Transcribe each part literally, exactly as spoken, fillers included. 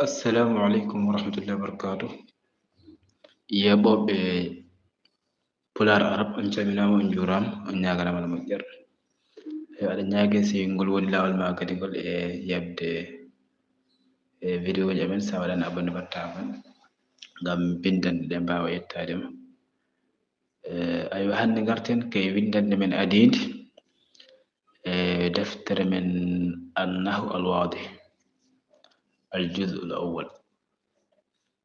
Assalamu aleykum wa rahmatullahi wa barakatuh. Yeeɓooɓe Pulaar Arab, on calminaama, on njuuraama, on ñaaganaama no moƴƴere. Eyo, aɗa ñaagee si ngol woni laawol maa kadi ngol e yeeɓde e vidéo ji amen, so a waɗaani abonné mbaɗtaa abonné ngam binndannde ɗe mbaawa yettaade ma. Eh, aywa, hannde ngarten ko e winndannde men adiinde e deftere men An-Nahwu Al-Waadih, Al-Juz'ul Awwal.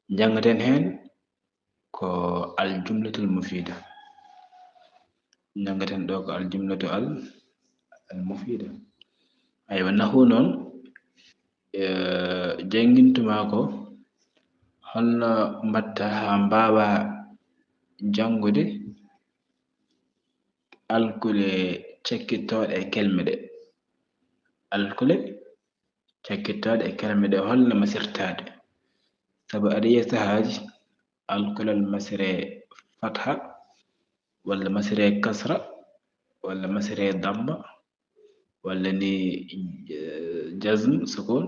Njanngaten heen ko Al-Jumlatul Mufiida. Njanngaten ɗo ko Al-Jumlatu Al-, Al-Mufiida. Aywa, nahwu noon, eh, janngintu maa ko holno mbaɗtaa haa mbaawaa janngude alkule cakkittooɗe e kelme ɗe. Alkule cakkittooɗe e kelme ɗe, holno masirtaade. Sabu aɗa yiya sahaaji alkulal masiree fatha, walla masiree kasra, walla masiree damma, walla ni, eh, jazm, sukun.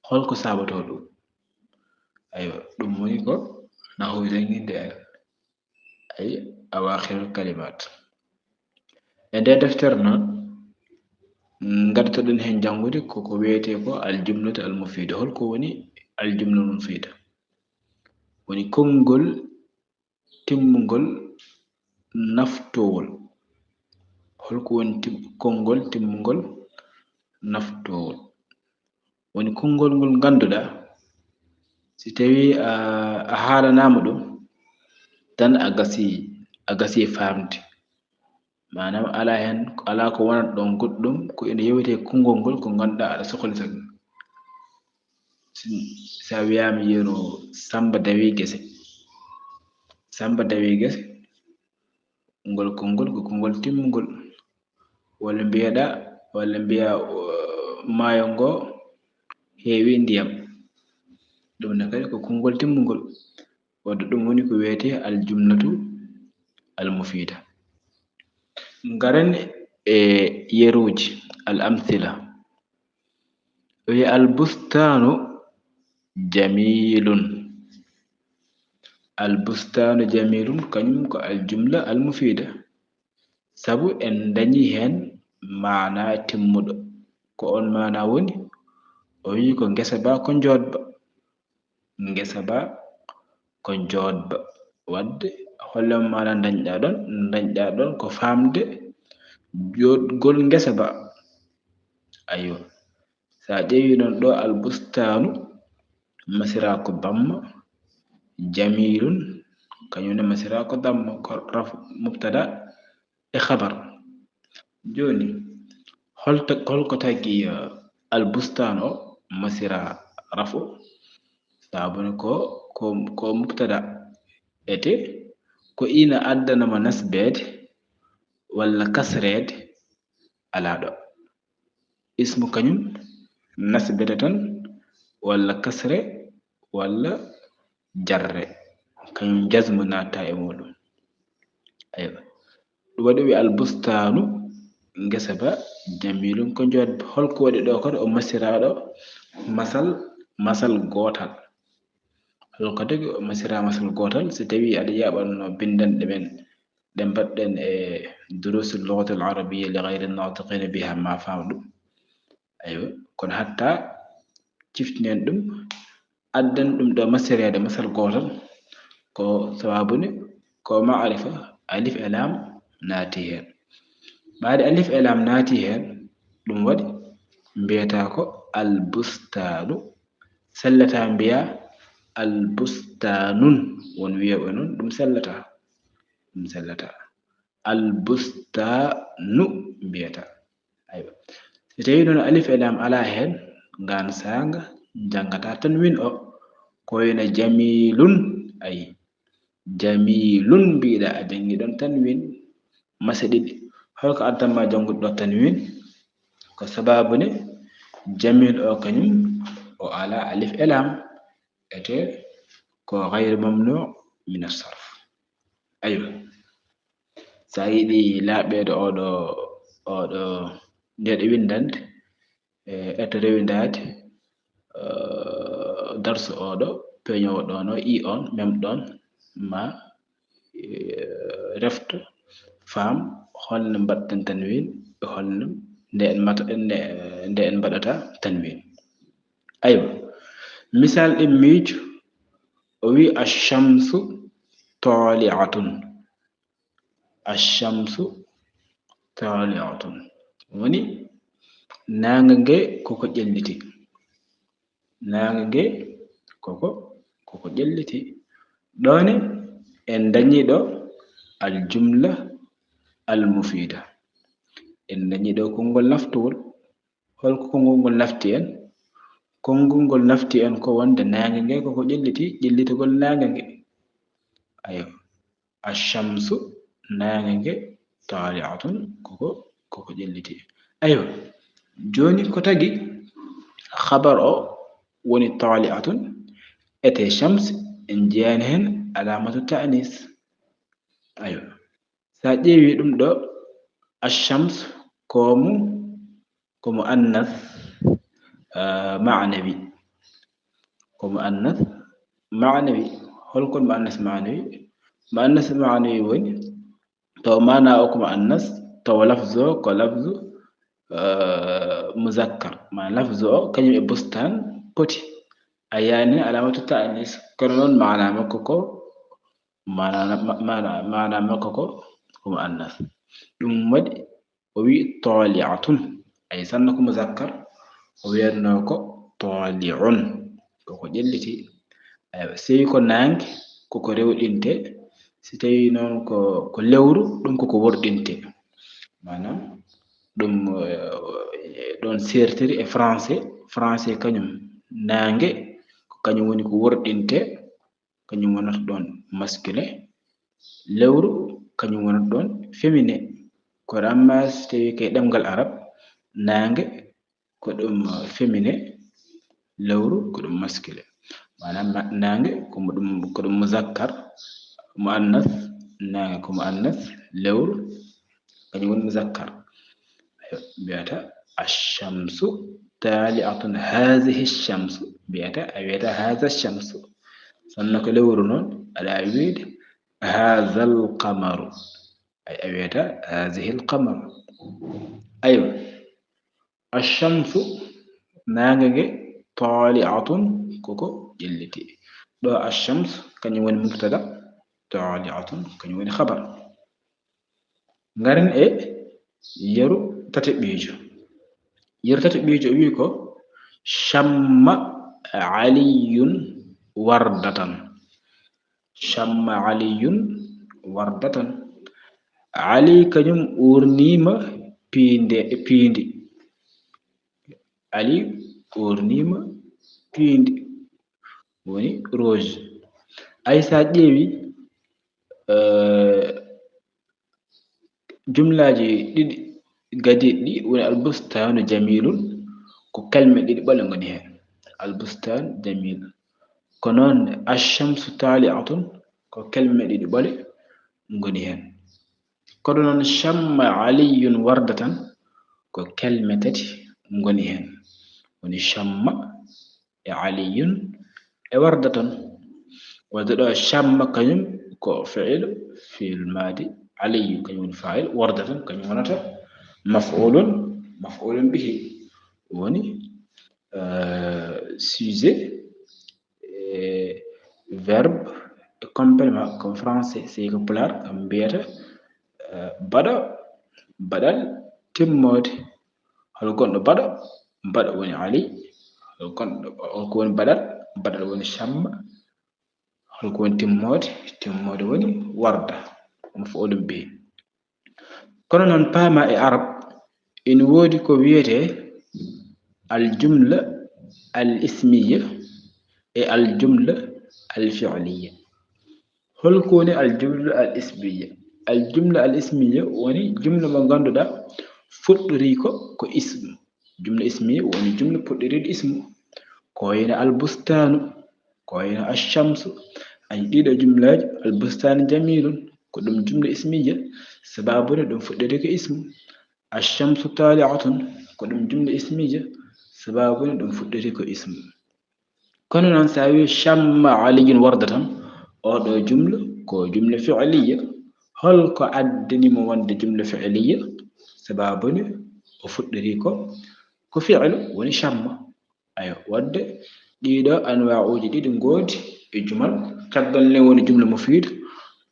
Holko sabatoo ɗum? Aywa, ɗum woni ko nahwu jannginde en. Ay, awaakhirul kalimaat. E nder deftere noon, ngartoɗen heen janngude ko ko wiyetee ko al-jumlatu al-mufiida. Holko woni al-jumla al-mufiida? Woni konngol timmungol naftoowol. Holko woni tim-, konngol timmungol naftoowol? Woni konngol ngol ngannduɗaa, si tawii a, a haalanaama ɗum, tan a gasii, a gasii faamde. Maanaam, alaa heen, alaa ko wonata ɗoon goɗɗum, ko ina yowetee konngol ngol ko ngannduɗaa aɗa soklita ɗum. Si, si a wiyaama yeru Sammba dawii gese. Sammba dawii gese, ngol konngol ko konngol timmungol. Walla mbiyeɗaa, walla mbiyaa, o, maayo ngo heewi ndiyam. Ɗum ne kadi ko konngol timmungol. Wadde ɗum woni ko wiyetee al-jumlatu al-mufiida. Ngaren e yeruuji, al-amsila. O wiyi, "Al-bustaanu jamiilun." Al-bustaanu jamiilun, kañum ko al-jumla al-mufiida. Sabu en dañii heen maanaa timmuɗo. Ko oon maanaa woni, o wiyi ko ngesa ba ko njoodba. Ngesa ba ko njoodba. Wadde, hollem maanaa dañɗaa ɗoon? Dañɗaa ɗoon ko faamde jooɗgol ngesa ba. Aywa. So a ƴeewii noon ɗo, al-bustaanu masiraa ko damma, jamiilun, kañum ne masiraa ko damma, ko rafu mubtada e khabar. Jooni, holto, holko tagi, eh, al-bustaan o masiraa rafu? Sabu ne ko, ko, ko mubtada ete, ko ina addana mo nasbeede walla kasreede, alaa ɗo. Ismu kañum nasbete tan, walla kasre, walla jarre. Kañum jazmu naata e muɗum. Aywa. Ɗum waɗi wi al-bustaanu, ngesa ba, jamiilun ko njoodba. Holko waɗi ɗo kadi o masiraaɗo masal, masal gootal? Holko tagi o masiraa masal gootal? Si tawii aɗa yiya ɓanno binndanɗe men, ɗe mbaɗɗen e duruusu lugatil arabiyya li gayri naatiqiina biha, ma faam ɗum. Aywa, kono hatta ciftinen ɗum, addan ɗum ɗo masireede masal gootal, ko sababu ne, ko maarifa, alif e laam naati heen. Ɓaade alif e laam naati heen, ɗum waɗi mbiyataa ko al-bustaanu. Sellataa mbiyaa al-bustaanun, won wiyooɓe noon, ɗum sellataa. Ɗum sellataa. Al-bustaanu mbiyataa. Aywa. Si tawii noon alif e laam alaa heen, ngaan saanga njanngataa tanwiin o. Ko wayno jamiilun, ayi. Jamiilun mbiɗa, a janngi ɗoon tanwiin mase ɗiɗi. Holko addan ma janngude ɗo tanwiin? Ko sababu ne jamiil o kañum o alaa alif e laam, ete ko gayru mamnuu min as-sarf. Aywa. So a yiɗi laaɓeede oɗo, oɗo, ndeɗo winndannde, e, eto rewindaade, eh, darsu oɗo peñowo ɗono i on même ɗon ma eh, refto faam holno mbaɗten tanwin e holno nde en mata nde nde en mbaɗata tanwin. Aywa, misal ɗin miijo, o wi ashamsu tali'atun. Ashamsu tali'atun woni naange nge koko ƴelliti. Naange nge koko koko ƴelliti. Ɗone en dañi ɗo aljumla almufida. En dañi ɗo konngol naftowol. Holko konngol ngol nafti en? Konngol ngol nafti en ko wonde naange nge koko ƴelliti, ƴellitagol naange nge. Ayo, ashamsu naange nge tali'atun koko koko ƴelliti. Ayo, joni ko tagi khabar o woni tali'atun ete shams en jiyani hen alamatu ta'nis. Ayo, sa ƴeewi ɗum ɗo ashams ko mu ko mu annas uh, ma'nawi. Ko mu annas ma'nawi. Holkon mu annas ma'nawi? Mu annas ma'nawi woni taw mana o ko mu annas taw lafzo ko lafzu uh, muzakkar. Ma lafzo o kañum e bustan poti a yani alamatu ta'nis kono noon mana makko ko mana makko ko ko mu annas. Ɗum waɗi o wi tali'atun. Ay sanna ko muzakkar o wiyatno ko tali'un. Koko ƴelliti. Aywa, sewi ko nange koko rewɗinte. Si tawi noon ko ko lewru ɗum koko worɗinte. Maanaam ɗum ɗon sertiri e français. Français kañum nange ko kañum woni ko worɗinte. Kañum wonata ɗon masculin. Lewru kañum wonata ɗon féminin. Kono amma so tawi kay ɗemngal arab nange ko ɗum féminin, lewru ko ɗum masculin. Maanaam nange ko ɗum ko ɗum muzakkar, muannas. Nange ko muannas, lewru kañum woni muzakkar. Mbiyata ashamsu tali'atun, hazihi shamsu. Mbiyata a wiyata haza shamsu. Sanna ko lewru noon aɗa wiide hazal qamaru. Ay a wiyata hazihi l qamaru. Aywa, ashamsu nange nge tali'atun koko ƴelliti. Ɗo ashams kañum woni mubtada, tali'atun kañum woni khabar. Ngaren e yeru tataɓiijo. Yeru tataɓiijo o wi ko shamma aliyun wardatan. Shamma aliyun wardatan. Ali kañum urnima piinde piindi. Ali urnima piindi woni rose. Ay sa ƴeewi uh, jumlaaji ɗiɗi gadiiɗi ɗi woni albustanu jamilun. Ko kalme ɗiɗi ɓole ngoni heen. Albustan jamil. Ko noon ashamsu tali'atun ko kalme ɗiɗi ɓole ngoni heen. Kono noon shamma aliyun wardatan ko kalme tati ngoni heen. Woni shamma e aliyun e wardatan. Wadde ɗo shamma kañum ko fi'il fi'il madi, aliyun kañum woni fa'il, wardatan kañum wonata maf'ulun maf'ulun bihi. Woni uh, sujet e verbe e complément comme français sey ko pular kam mbiyata uh, baɗo baɗal timmoode. Hol gonɗo baɗo? Baɗo woni ali. Hol gonɗo holko woni baɗal? Baɗal woni shamma. Holko woni timmoode? Timmoode woni warda. Maf'ulun bihi. Kono noon paama e arab ina woodi ko wiyetee aljumla al ismiya e aljumla al fi'liya. Holko woni aljumla al ismiya? Aljumla al ismiya woni jumla mo ngannduɗaa fuɗɗori ko ko ismu. Jumla ismiya woni jumla puɗɗoriiɗo ismu. Ko wayno albustanu, ko wayno ashamsu. Ay ɗiɗo jumlaaji, albustanu jamilun ko ɗum jumla ismiya, sababu ne ɗum fuɗɗori ko ismu. Ashamsu tali'atun ko ɗum jumla ismiya, sababu ne ɗum fuɗɗori ko ismu. Kono noon, so a wi shamma Aliyun wardatan, oɗo jumla ko jumla fi'liya. Holko addani mo wonde jumla fi'liya? Sababuni o fuɗɗori ko, ko fi'lu woni shamma. Ayo, wadde ɗiɗo anwa'uji ɗiɗi ngoodi e jumal. Caggal nde woni jumla mufiida,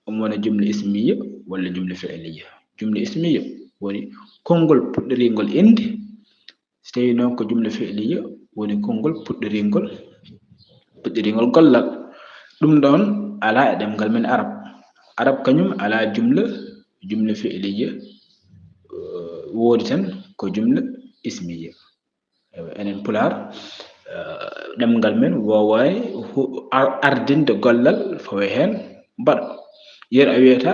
ɗum wona jumla ismiya walla jumla fi'liya. Jumla ismiya woni konngol puɗɗoringol innde. So tawi noon ko jumla fi'liya, woni konngol puɗɗoringol, puɗɗoringol gollal. Ɗum ɗoon alaa e ɗemngal men Arab. Arab kañum alaa jumla, jumla fi'liya, eh, woodi tan ko jumla ismiya. Ewa, enen Pulaar, eh, ɗemngal men woowaani hu-, ar-, ardinde gollal fawe heen mbaɗa. Yeru a wiyata,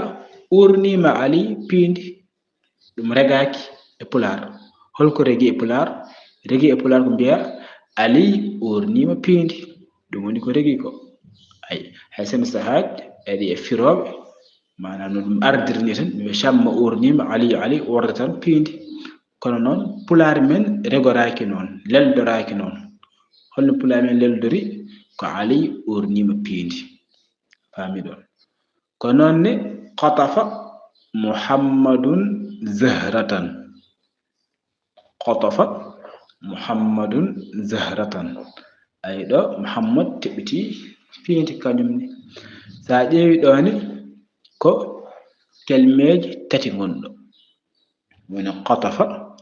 "Uurniima Ali piindi." Ɗum regaaki e Pulaar. Holko regi e Pulaar? Regi e Pulaar ko mbiya, "Ali uurniima piindi." Ɗum woni ko regi ko. Ay, hay sen sahaaj, ari e firooɓe, maanaam no ɗum ardiri ni tan, ɓe shamma uurniima, Ali, Ali wardatan piindi. Kono noon, Pulaar men regoraaki noon, leldoraaki noon. Holno Pulaar men leldori? Ko Ali uurniima piindi. Faami ɗon. Ko noon ne, qatafa Muhammadun zahratan. Qatafa Muhammadun zahratan. Ay, ɗo Muhammad teɓɓiti piindi kañum ne. So a ƴeewi ɗo ne, ko kelmeeji tati ngonɗo. Woni qatafa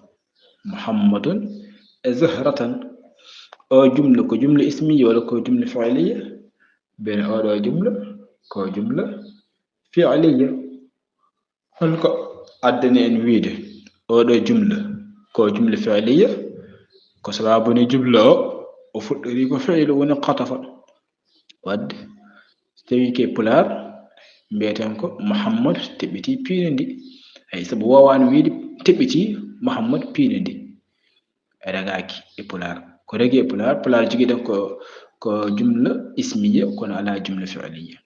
Muhammadun e zahratan. O jumla ko jumla ismiya walla ko jumla fi'liya? Bene oɗo jumla ko jumla fi'liya. Holko addani en wiide oɗo jumla ko jumla fi'liya? Ko sababu ni jumla o, o fuɗɗori ko fi'lu woni qatafa. Wadde, so tawi ke Pulaar, mbiyeten ko Muhammad teɓɓiti piindi ndi. Ay, sabu woowaani wiide teɓɓiti Muhammad piindi ndi. Regaaki e Pulaar. Ko regi e Pulaar, Pulaar jogiiɗen ko, ko jumla ismiya, kono alaa jumla fi'liya.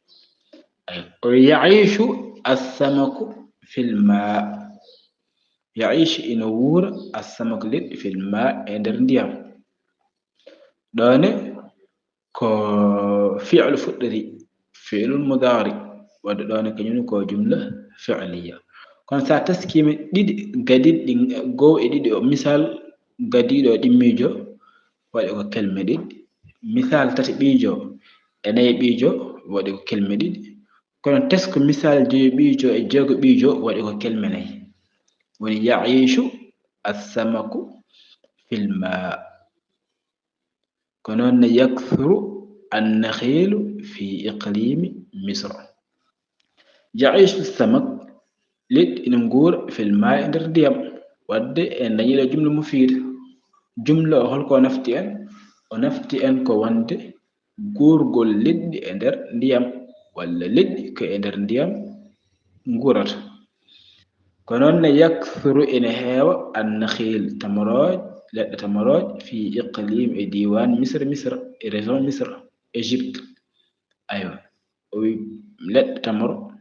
Ay, o ya'iishu as-samaku fil maa. Ya'iishu ina wuura as-samaku liɗɗi fil maa e nder ndiyam. Ɗo ne, ko fi'lu fuɗɗori, fi'lul mudaari, wadde ɗo ne kañum ko jumla fi'liya. Kono so a taskiima ɗiɗi gadiiɗi, goo e ɗiɗi o, misal gadiiɗo ɗimmiijo, waɗi ko kelme ɗiɗi. Misal tati ɓiijo e nayi ɓiijo, waɗi ko kelme ɗiɗi. Kono tesko misal joyo ɓiijo e jeego ɓiijo, waɗi ko kelme nayi. Woni ya'iishu as-samaku fil maa. Ko noon ne, yakthuru an-nakhiilu fi iqliimi Misra. Ya'iishu samak, liɗɗi ina nguura fil maa'i, e nder ndiyam. Wadde en dañii ɗo jumla mufiida. Jumla o holko o nafti en? O nafti en ko wonde guurgol liɗɗi e nder ndiyam, walla liɗɗi ko e nder ndiyam nguurata. Ko noon ne, yakthuru ina heewa, an-nakhiil tamorooj, leɗɗe tamorooj, fi iqliim e diiwaan Misra, Misra, e région Misra, Égypte. Aywa, o wi leɗɗe tamoro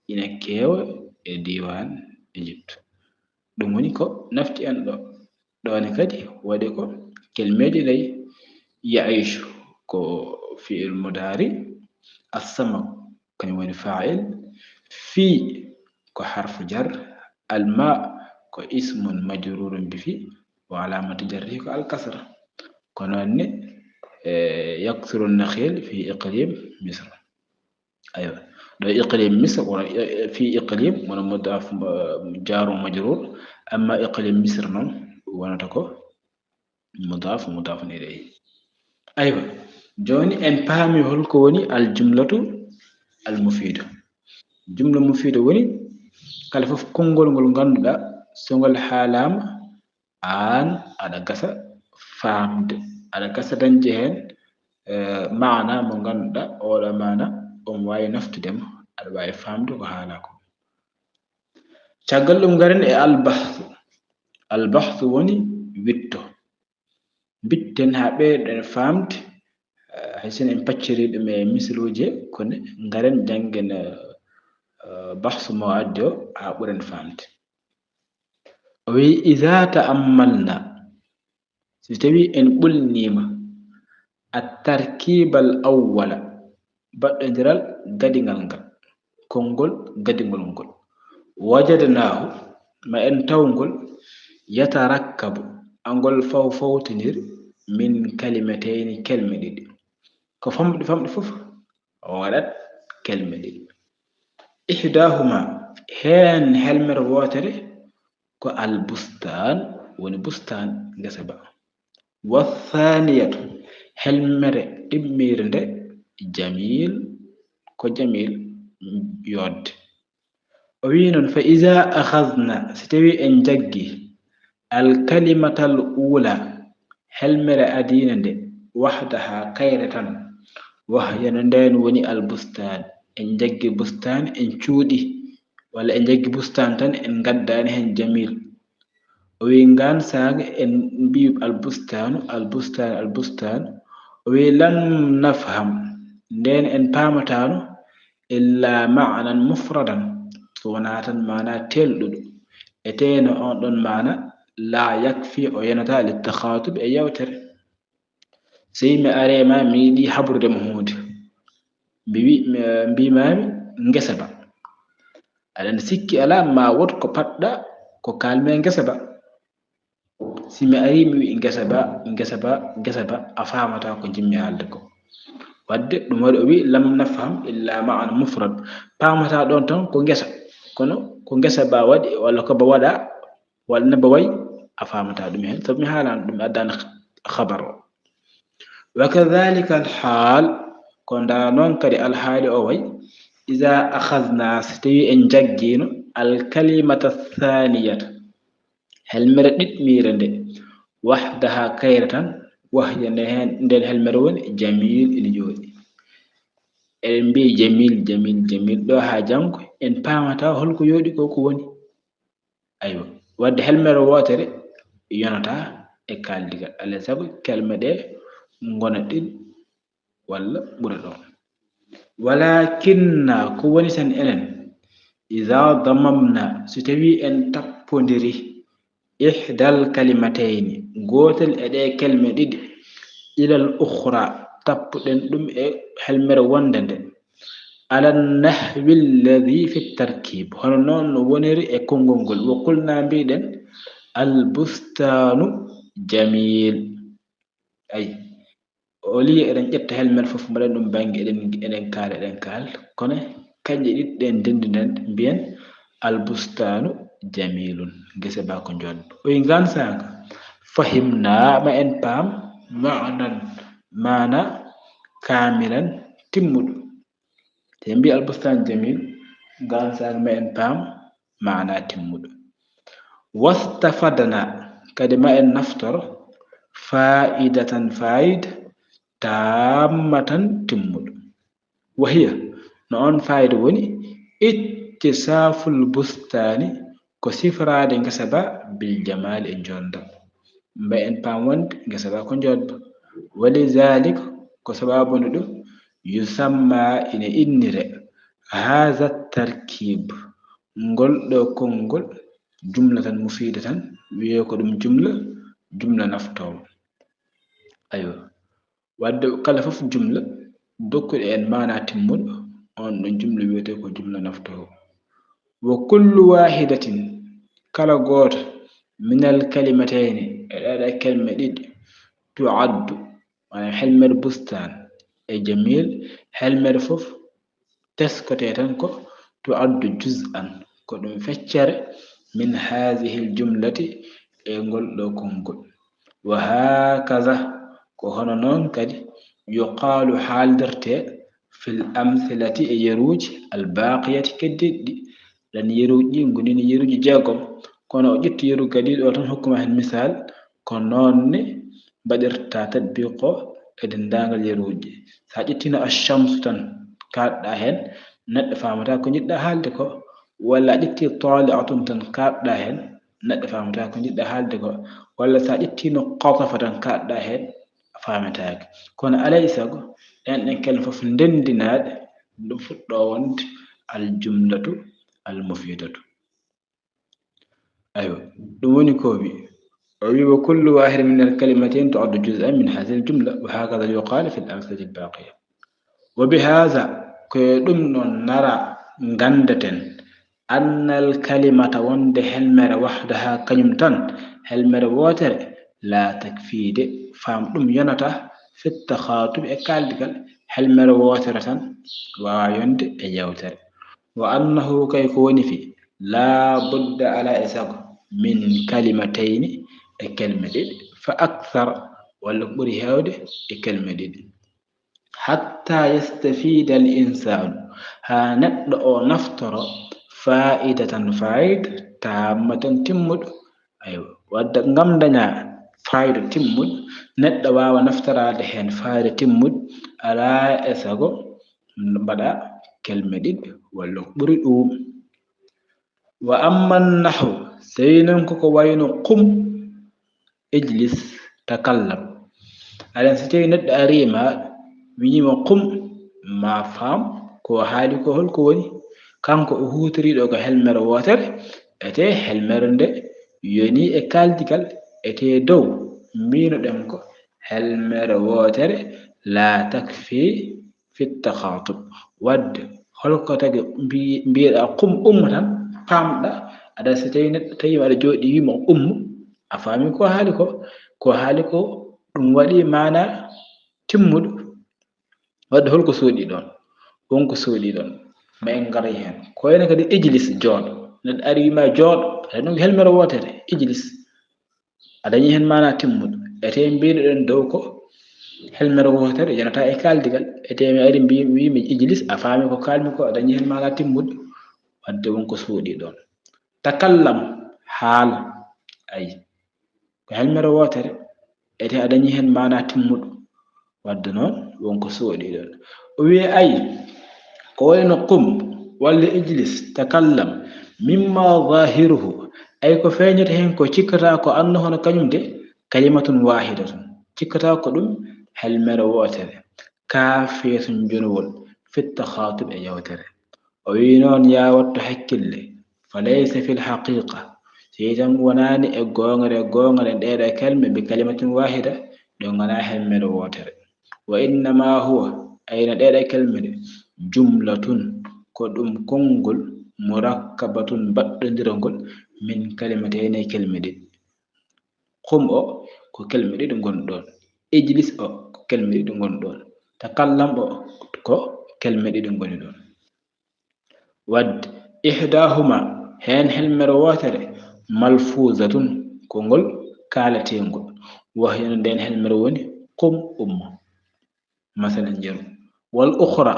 ina keewa e diiwaan Égypte. Ɗum woni ko nafti en ɗo. Ɗo ne kadi waɗi ko kelmeeje nayi. Ya'iishu ko fi'il mudaari, as-samak kañum woni faa'il, fii ko harfu jar, al-maa ko ismun majruurun bi fii, wa alaamatu jarrihi ko al-kasra. Ko noon ne, eh, yakthuru an-nakhiil fi iqliim Misra. Aywa. Ɗo iqliim Misr, wona, e, e, fi iqliim, wona mudaaf, eh, jaaru majruur. Amma iqliim Misr noon, wonata ko mudaaf, mudaafun ilayhi. Aywa. Jooni en paami holko woni al-jumlatu al-mufiida. Jumla mufiida woni kala fof konngol ngol ngannduɗaa, so ngol haalaama, aan aɗa gasa faamde, aɗa gasa dañde heen, eh, maana mo ngannduɗaa, oɗo maana, omo waawi naftude ma, aɗa waawi faamde ko haalaa ko. Caggal ɗum, ngaren e albahsu. Albahsu woni witto. Mbitten haa ɓeyden faamde, eh, hay sinno en paccirii ɗum e misaluuji, kono ngaren janngen, eh, eh, bahsu mo addi o, haa ɓuren faamde. O wiyi, "Iza ta'ammalna", so tawii en ɓulniima, At-tarkiibal awwala, baɗɗondiral gadiŋal ngal, konngol gadiŋol ngol. Wajadnaahu, ma en taw ngol, yatarakkabu, angol fawfawtindiri, min kalimatayni, kelme ɗiɗi. Ko famɗi famɗi fof, o waɗat kelme ɗiɗi. Ihdaahuma, heen helmere wootere ko al-bustaan, woni bustaan, ngesa ba. Wa thaaniyatu, helmere ɗiɗmire nde, jamiil, ko jamiil, yooɗde. O wiyi noon, fa iza akhadna, si tawii en njaggi, al kalimatal uula, helmere adiinde nde, wahdaha, kayre tan, wahya, no ndeen woni al bustaan, en njaggi bustaan, en cuuɗi, walla en njaggi bustaan tan, en ngaddaani heen jamiil. O wiyi, ngaan saanga en mbii al bustaanu, al bustaanu, al bustaanu. O wiyi, lam nafham, ndeen en paamataano, illa maanan mufradan, so wonaa tan maana teelɗuɗo. E teyno on ɗon maana, laa yakfi, o yenataa, li takhaatub, e yewtere. Sey mi aree ma, mi yiɗi habrude mo huunde. Mi wi-, mi, mbiimaami ngesa ba. Aɗa anndi sikki alaa, ma wood ko paɗɗa, ko kaalmi e ngesa ba. Si mi arii, mi wi'i ngesa ba, ngesa ba, ngesa ba, a faamataa ko njimmi haalde ko. Wadde ɗum waɗi o wi'i, lam nafham illa ma'an mufrad. Paamataa ɗoon tan ko ngesa. Kono ko ngesa ba waɗi, walla ko ba waɗa, walla ne ba wayi, a faamataa ɗum heen. Sabu mi haalaano ɗum, mi addaano khabar o. Wa kadhalika al haal, ko ndaa noon kadi alhaali o wayi, iza akhadna, si tawii en njaggiino, al kalimata thaniyata, helmere ɗiɗmire nde, wahdaha, kayre tan, wahya, nde heen, ndeen helmere woni jamiil, ina jooɗi. Eɗen mbiya jamiil, jamiil, jamiil, ɗo haa janngo en paamataa holko yooɗi ko, ko woni. Aywa, wadde helmere wootere yonataa e kaaldigal, alaa e sago kelme ɗe ngona ɗiɗi walla ɓura ɗoon. Walakinna, ko woni tan enen, iza damamna, si tawii en tappondiri, ihdal kalimatayni, gootel e ɗee kelme ɗiɗi, ilal ukhra, tappuɗen ɗum e helmere wonnde nde, ala nahwi alladhi fi tarkib, hono noon no woniri e konngol ngol, wa qulna, mbiɗen, al bustaanu jamiil. Ay, au lieu eɗen ƴetta helmere fof, mbaɗen ɗum bannge, eɗen, eɗen kaala, eɗen kaala. Kono kañƴe ɗiɗi ɗen ndenndinen, mbiyen, al bustaanu jamiilun, ngesa ba ko njoɗɗo. O wiyi, ngaan saanga, fahimna, ma en paam, maanan, maana, kaamilan, timmuɗo. Te mbi al bustaan jamiil, ngaan saanga ma en paam maana timmuɗo. Wastafadna, kadi ma en naftoro, faa'idatan, faayida, taammatan, timmuɗo. Wa hiya, no on faayida woni, ittisaaful bustaani, ko sifraade ngesa ba bil jamaali e njoɗɗam. Mba en paam wonde ngesa ba ko njoɗɗo. Wali zalik, ko sababu nde ɗum, yusamma, ina innire, haza tarkib, ngol ɗo konngol, jumlatan mufidatan, wiyee ko ɗum jumla, jumla naftoowo. Aywa. Wadde kala fof jumla, dokkuɗo en maana timmuɗo, on ɗon jumla wiyetee ko jumla naftoowo. Wa kullu wahidatin, kala gooto, minal kalimatayni, e ɗeɗe kelme ɗiɗi, tu'addu, maanaam helmere bustaan e jamiil, helmere fof teskotee tan ko tu'addu juz'an, ko ɗum feccere, min haazihil jumlati, e ngol ɗo konngol. Wa haakaza, ko hono noon kadi, yuqaalu, haaldirtee, fil amsilati, e yeruuji, al baaqiyati, keddiiɗi ɗi. Ɗan yeruuji ɗi ngonii yeruuji jeegom, kono o ƴetti yeru gadiiɗo o tan hokkuma heen misaal, ko noon ne mbaɗirta tatbiq o e denndaangal yeruuji. So a ƴettiino ashamsu tan kaaɗɗa heen, neɗɗo faamataa ko njiɗɗa haalde ko, walla a ƴetti tali'atun tan kaaɗɗa heen, neɗɗo faamataa ko njiɗɗa haalde ko, walla so a ƴettiino qatafa tan kaaɗɗa heen, a faametaake. Kono alaa e sago, ɗen ɗen kelme fof ndenndinaaɗe, ɗum fuɗɗoo wonde al jumlatu al mufidatu. Aywa, ɗum woni ko o wi'i. O wi, وكل واحد من الكلمتين تعد جزءا من هذه الجملة، وهكذا يقال في الأمثلة الباقية. وبهذا, ko e ɗum noon, نرى, nganndeten, أن الكلمة, wonde helmere, وحدها, kañum tan, helmere wootere, لا تكفي, de, faam, ɗum yonataa, في التخاطب, e kaaldigal, helmere wootere tan waawaa yonde e yeewtere. وأنه, kay ko woni fii, لا بد, alaa e sago, من كلمتين, e kelme ɗiɗi, فأكثر, walla ko ɓuri heewde e kelme ɗiɗi. حتى يستفيد الإنسان, haa neɗɗo o naftoro, فائدة, faayida, تامة, timmuɗo. Aywa, wadde ngam daña faayida timmuɗo, neɗɗo waawa naftoraade heen faayida timmuɗo, alaa e sago mbaɗa kelme ɗiɗi walla ko ɓuri ɗum. وأما النحو, so tawii noon ko ko wayno قم, اجلس, تكلم. Aɗa anndi, so tawii neɗɗo arii ma, wii ma قم, ma faam ko o haali ko hol ko woni. Kanko o huutorii ɗo ko helmere wootere, etee helmere nde yonii e kaaldigal, etee dow, mbiino-ɗen ko helmere wootere, لا تكفي في التخاطب. Wadde, hol ko tagi mbi-, mbiyeɗaa قم, ummo tan, paamɗaa, aɗa, so tawii neɗɗo tawii ma aɗa jooɗii, wii ma قم, a faamii ko haali ko, ko haali ko, ɗum waɗii maanaa timmuɗo. Wadde, hol ko soodii ɗoon? Won ko soodii ɗoon. Ma en ngar heen. Ko wayno kadi اجلس, jooɗo. Neɗɗo ari wii ma jooɗo, aɗa, ɗum ko helmere wootere, اجلس. A dañii heen maanaa timmuɗo. Etee mbiɗo-ɗen dow ko helmere wootere, yonataa e kaaldigal. Etee mi ari mbi-, wii mi اجلس, a faamii ko kaalmi ko, a dañii heen maanaa timmuɗo. Wadde won ko soodii ɗoon. تكلم, haal. Ayi. Ko helmere wootere, etee a dañii heen maanaa timmuɗo. Wadde noon, won ko soodii ɗoon. O wii, ayi, ko wayno قم walla اجلس, تكلم, مما ظاهره, ayi, ko feeñata heen ko, cikkataa ko, أنه, hono kañum de, كلمة واحدة, cikkataa ko ɗum helmere wootere, كافية, jonowol, في التخاطب, e yeewtere. O wii noon, yaa waɗtu hakkille, فليس في الحقيقة, so itam wonaani e goongre, goongre, ɗee ɗoo kelme, بكلمة واحدة, ɗe ngonaa helmere wootere. وإنما هو, ayno ɗee ɗoo kelme ɗe, جملة, ko ɗum konngol, مركبة, baɗɗondirangol, من كلمتين, e kelme ɗiɗi. قم o, ko kelme ɗiɗi ngoni ɗoon. اجلس o, ko kelme ɗiɗi ngoni ɗoon. تكلم o, ko kelme ɗiɗi ngoni ɗoon. Wadde, إحداهما, heen helmere wootere, ملفوظة, ko ngol kaalateengol. وهي no ndeen helmere woni, قم, ummo. Masalan, njeru. والأخرى,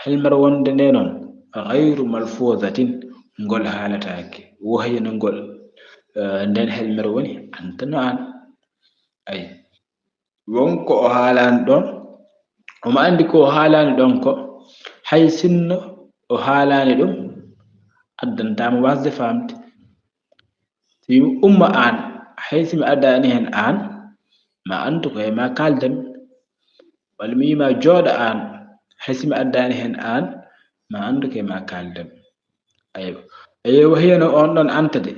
helmere wonde nde noon, غير ملفوظة, ngol haalataake. وهي no ngol, eh, ndeen helmere woni, أنت no aan. Ayi. Won ko o haalaani ɗoon, omo anndi ko o haalaani ɗoon ko, hay sinno o haalaani ɗum, addantaa mo waasde faamde. Si mi umma aan, hay si mi addaani heen aan, ma anndu ko e ma kaaldan-mi. Walla mi wii ma jooɗo aan, hay si mi addaani heen aan, ma anndu ko e ma kaaldan-mi. Aywa. Aywa, وهي no oon ɗoon أنت de,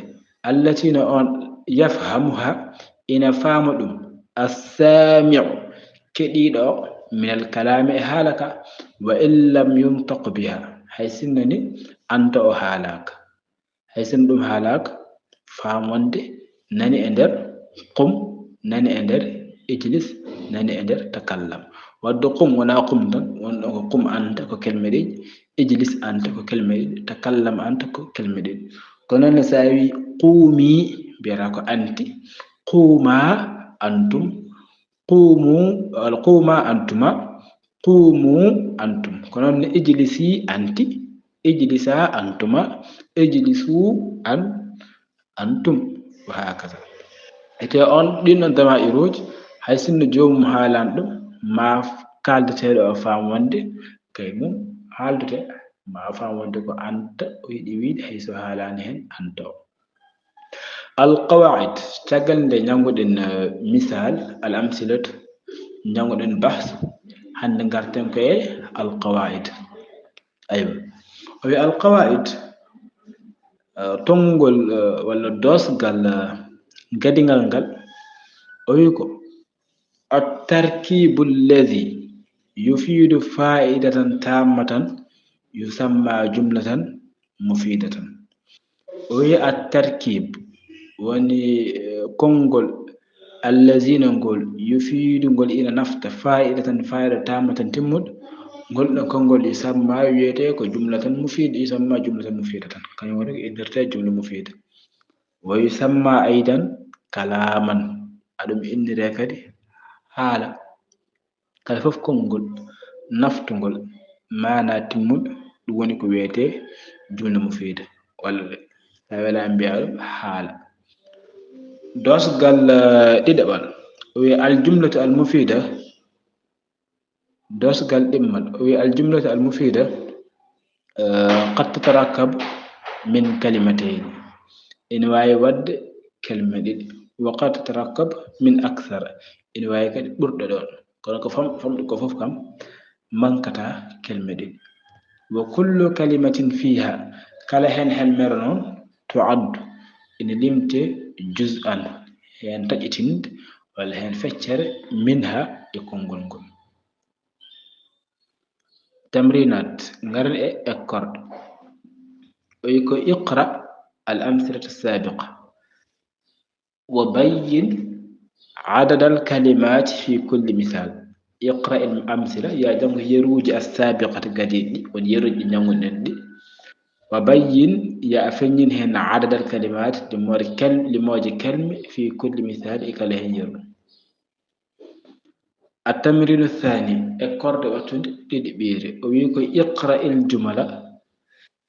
التي no oon, يفهمها, ina faama ɗum, السامع, keɗiiɗo o, من الكلام, e haala ka, وإن لم ينطق بها, hay sinno ni أنت o haalaaka. Hay sinno ɗum haalaaka, faam wonde nani e nder قم, nani e nder اجلس, nani e nder تكلم. Wadde قم wonaa قم tan, won ɗo ko قم أنت ko kelme ɗiɗi, اجلس أنت ko kelme ɗiɗi, تكلم أنت ko kelme ɗiɗi. Kono noon, so a wii قومي, mbiyata ko أنت, قوما أنتم, قوموا, walla قوما أنتما, قوموا أنتم. Kono noon, اجلسي أنت, اجلسا أنتما, اجلسوا أن-, أنتم, وهكذا. Etee oon, ɗiin ɗoon damaa'iruuji, hay sinno joomum haalaani ɗum, ma kaaldeteeɗo o faam wonde kay mum haaldete, ma o faam wonde ko أنت o yiɗi wiyde, hay so haalaani heen أنت o. القواعد, caggal nde njanngu-ɗen, eh, misaal, الأمثلة, njanngu-ɗen bahsu, hannde ngarten ko e القواعد. Aywa. O wiya القواعد, eh, tonngol, eh, walla doosgal, eh, gadingal ngal, O wi ko, التركيب الذي يفيد فائدة تامة يسمى جملة مفيدة. O wi التركيب woni konngol, الذي ngol, يفيد ngol ina nafta, فائدة, faayida, تامة, timmuɗo. Ngol ɗon konngol يسمى wiyetee ko جملة مفيدة, يسمى جملة مفيدة, kañum woni ko inndirtee jumla mufiida. ويسمى أيضا كلاما, aɗum inndiree kadi haala. Kala fof konngol naftungol maanaa timmuɗo, ɗum woni ko wiyetee jumla mufiida, walla so a welaama mbiyaa ɗum haala. Doosgal ɗiɗaɓal, o wiya الجملة المفيدة. Doosgal ɗimmal, o wiya الجملة المفيدة قد تتركب من كلمتين, ina waawi waɗde kelme ɗiɗi. وقد تتركب من أكثر, ina waawi kadi ɓurɗo ɗoon, kono ko fam-, famɗi ko fof kam mankataa kelme ɗiɗi. وكل كلمة فيها, kala heen helmere noon, تعد, ina limtee, جزءا, heen taƴitinde walla heen feccere, منها, e konngol ngol. تمرينات, ngaren e ekkorɗe. O wi ko اقرأ الأمثلة السابقة وبين عدد الكلمات في كل مثال. اقرأ الأمثلة, yo a janngu yeruuji, السابقة, gadiiɗi, won yeruuji ɗi njannguɗen ɗi. وبين, yo a feññin heen عدد الكلمات, limooje kel-, limooje kelme, في كل مثال, e kala heen yeru. التمرين الثاني, ekkorɗe wottunde ɗiɗiɓiire. O wi ko اقرأ الجمل,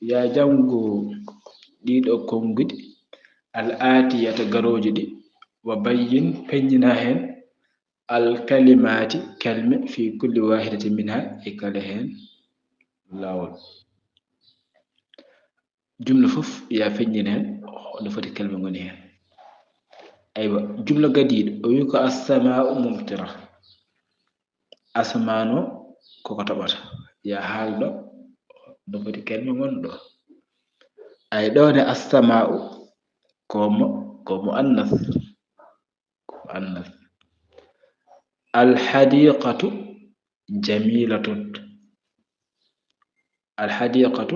yo a janngu ɗiɗo konnguɗi, الآتية, garooji ɗi, وبين, peññina heen, الكلمات, kelme, في كل واحدة منها, e kala heen laawol. Jumla fof, yo a feññin heen hono foti kelme ngoni heen. Aywa, jumla gadiiɗo, o wi ko السماء ممطرة. Asamaan o koko toɓata. Yo a haal ɗo no foti kelme ngoni ɗo. Ay, ɗo ne السماء ko mo-, ko muannas. Ko muannas. الحديقة جميلة. الحديقة,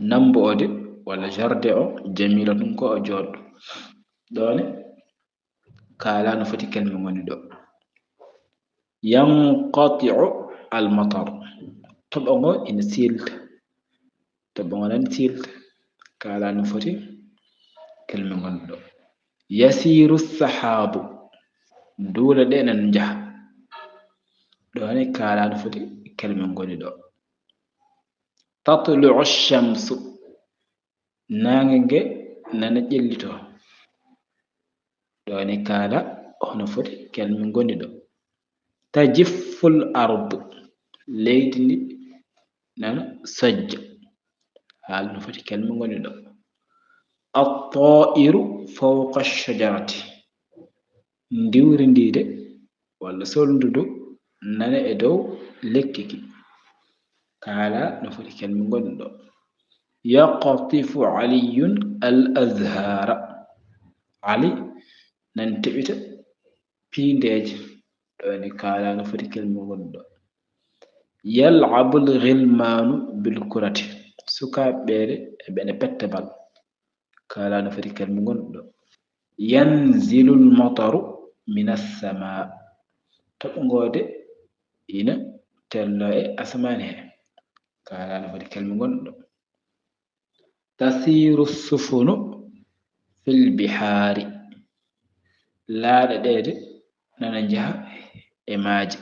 namboode walla jardin o, جميلة, ko o jooɗɗo. Ɗo ne, kaala no foti kelme ngoni ɗo. ينقطع المطر. Toɓo ngo ina siilta. Toɓo ngo ina siilta. Kaala no foti kelme ngoni ɗo. يسير السحاب. Duule ɗe nana njaha. Ɗo ne kaala no foti kelme ngoni ɗo. تطلع الشمس. Naange nge nana ƴellitoo. Ɗo ne kaala hono foti kelme ngoni ɗo. تجف الأرض. Leydi ndi nana sojja. Haal no foti kelme ngoni ɗo. الطائر فوق الشجرة. Ndiwri ndi de, walla solndu ndu, nana e dow lekki ki. Kaala no foti kelme ngoni ɗo. يقطف علي الأزهار. Ali nana teɓita piindeeje. Ɗo ne kaala no foti kelme ngoni ɗo. يلعب الغلمان بالكرة. Sukaaɓe ɓeeɗe eɓena petta bal. Kaala no foti kelme ngoni ɗo. ينزل المطر من السماء. Toɓo ngo de ina tello e asamaan he. Kaala no foti kelme ngoni ɗo. تسير السفن في البحار. Laaɗe ɗe de nana njaha e maaje.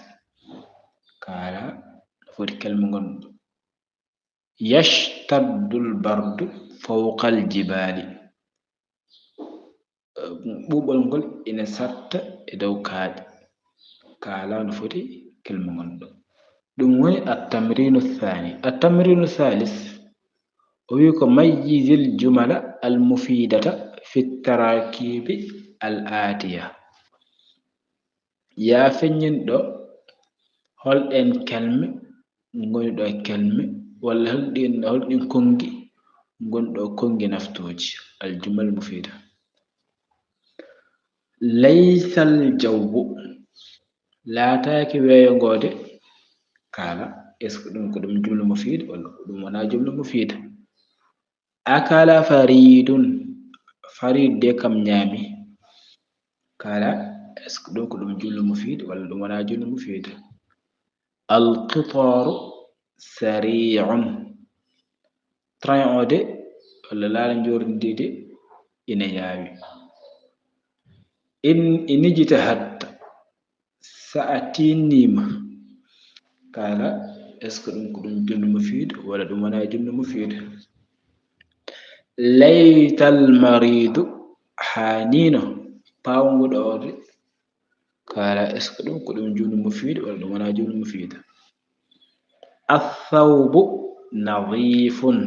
Kaala no foti kelme ngoni ɗo. يشتد البرد فوق الجبال. Ɓuuɓol ngol ina saɗta e dow kaaƴe. Kaala no foti kelme ngoni ɗo. Ɗum woni التمرين الثاني. التمرين الثالث, o wi ko ميز الجمل المفيدة في التراكيب الآتية. Yo a feññin ɗo holɗeen kelme ngoni ɗo kelme, walla holɗin, holɗin konngi ngoni ɗo konngi naftooji, الجمل المفيدة. Laysal jawwu, laataaki weeyo ngoo de. Kaala, est-ce que ɗum ko ɗum jumla mufiida walla ko ɗum wonaa jumla mufiida? Akala Faridun, Farid de kam ñaami. Kaala, est-ce que ɗum ko ɗum jumla mufiida walla ɗum wonaa jumla mufiida? Alqitaaru sari'un, train o de walla laana njoorndi de ina yaawi. In, in ijtahadta, so a tiinniima. Kaala, est-ce que ɗum ko ɗum jumla mufiida walla ɗum wonaa jumla mufiida? Laytal mariidu, haaniino pawnguɗo o de. Kaala, est-ce que ɗum ko ɗum jumla mufiida walla ɗum wonaa jumla mufiida? Athawbu nadifun,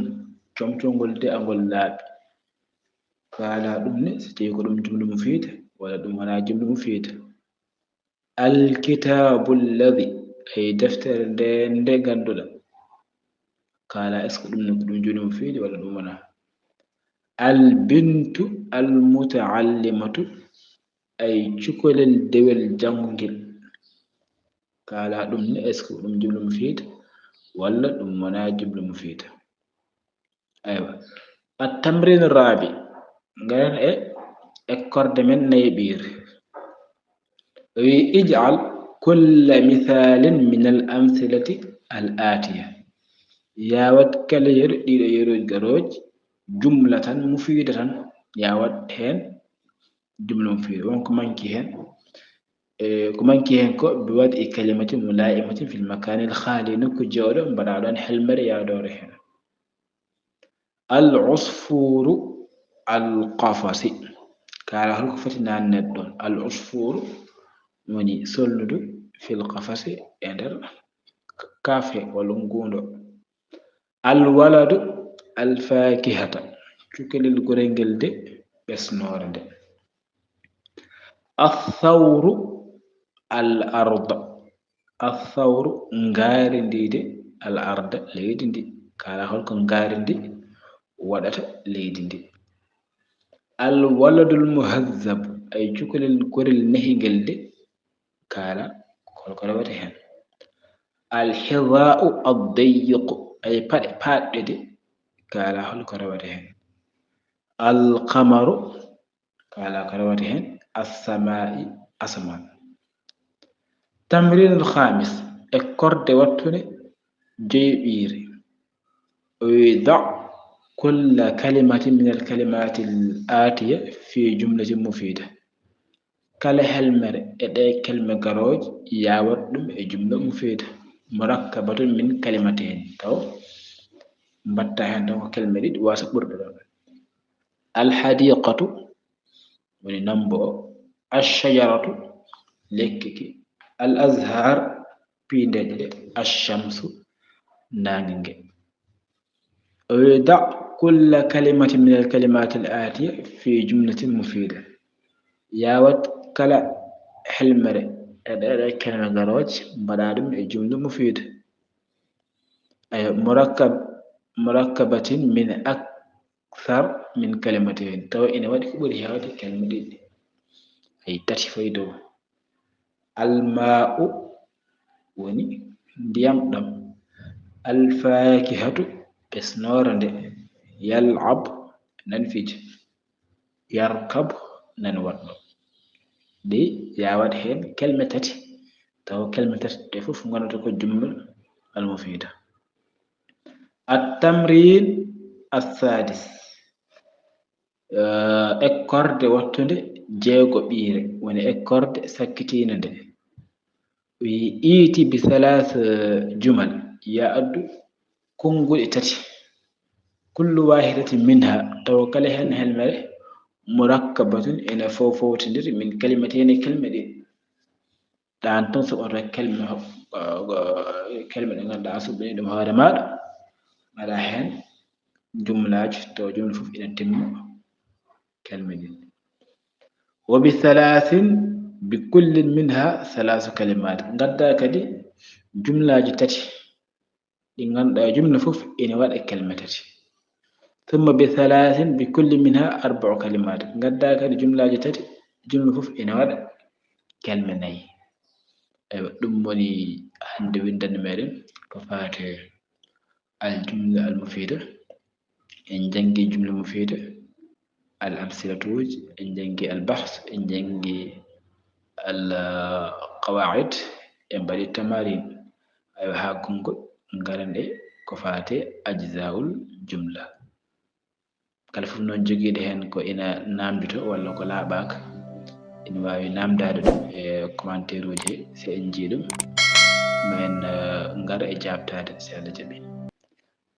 comcol ngol de angol laaɓi. Kaala, ɗum ne, so tawii ko ɗum jumla mufiida walla ɗum wonaa jumla mufiida? Alkitaabu alladi, ay deftere nde, nde ngannduɗaa. Kaala, est-ce que ɗum ne ko ɗum jumla mufiida walla ɗum wonaa? Albintu almutaallimatu, ay cukalel dewel janngungel. Kaala, ɗum ne, est-ce que ɗum jumla mufiida walla ɗum wonaa jumla mufiida? Aywa. At-tamrin rabi, ngaren e ekkorde men nayiɓiire. O wi, ij'al kulla mithalin min al-amthilati al-atiya. Yawat kala yeru ɗiɗo yeruuji garooji jumlatan mufidatan. Yawat heen jumla mufiida. Won ko manki heen. E, ko manki heen ko bi wad'i kalimatin mulaimatin fil makanil khali, nokku jooɗo, mbaɗa ɗoon helmere yaadoore heen. Al usfuru al qafasi. Kaala, holko foti naatneede ɗoon? Al usfuru woni solludu fil qafasi, e nder kaafe walla nguundo. Al waladu al fakihata, cukalel gorel ngel de ɓesnoore nde. Athawru al arda, athawru ngaari ndi de, al arda leydi ndi. Kaala, holko ngaari ndi waɗata leydi ndi? Al waladul muhazzab, ay cukalel gorel nehingel de. Kaala, holko rewata heen? Al hidha'u ad dayyiqu, ay paɗe paaɗɗe de. Kaala, holko rewata heen? Al qamaru, kaala, ko rewata heen? As sama'i, asamaan. Tamrin al khamis, ekkorde wattunde joyɓiire. O wi, da' kulla kalimatin min al kalimati al atiya fi jumlatin mufida. Kala helmere e ɗee kelme garooje, yawat ɗum e jumla mufida murakkabatun min kalimatin, taw mbatta heen tan ko kelme ɗiɗi wasa ɓurde ɗon. Al hadiqatu woni nambo o, al shajaratu lekki ki, al azhar piindeeje ɗe, al shamsu naange nge. O wi, da' kulla kalimatin min al kalimati al atiya fi jumlatin mufida. Yawat kala helmere e ɗee ɗoo kelme garooje, mbaɗa ɗum e jumla mufida. Ayo, murakkab, murakkabatin min akthar min kalimatin. Taw ina waɗi ko ɓuri heewde kelme ɗiɗi. Ay tati fay dow. Al ma'u woni ndiyam ɗam. Al fakihatu ɓesnoore nde. Yal'ab nan fija. Yarkab nan waɗɗo. Ɗi yawat heen kelme tati. Taw kelme tati ɗe fof ngonata ko jumla al mufida. At tamrin as sadis. Eh, ekkorde wattunde jeego ɓiire, woni ekkorde sakkitiinde nde. Wi, iti bi thalath jumal, ya addu konnguɗi tati. Kullu wahidatin minha, taw kala heen helmere, murakkabatun ene fofowtindiri min kalimatin e kelme ɗiɗi. Ɗaan tan soɓoto kelme, eh, kelme ɗe ngannduɗaa a suɓɓini ɗum hoore maaɗa, mbaɗa heen jumlaaji, taw jumla fof ina timma kelme ɗiɗi. Wa bi thalathin bi kullin minha thalathu kalimat. Ngadda kadi jumlaaji tati ɗi ngannduɗaa jumla fof ina waɗa kelme tati. Thumma bi thalathin bi kulli minha arba'u kalimat. Ngadda kadi jumlaaji tati Jumla fof ina waɗa kalme nayi. Eywa, ɗum woni hannde winndannde meɗen ko faate al jumla al mufida. En janngi jumla mufida, al amsilatuuji, en janngi al bahs, en janngi al qawaid, en mbaɗi tamarin. Aywa, haa konngol ngaren ɗe ko faate ajzaul jumla. Kala fof noon jogiiɗo heen ko ina naamndito walla ko laaɓaaka, ina waawi naamndaade ɗum e commentaire uji he, so en njii ɗum, ma en ngar e jaabtaade so Allah jaɓi.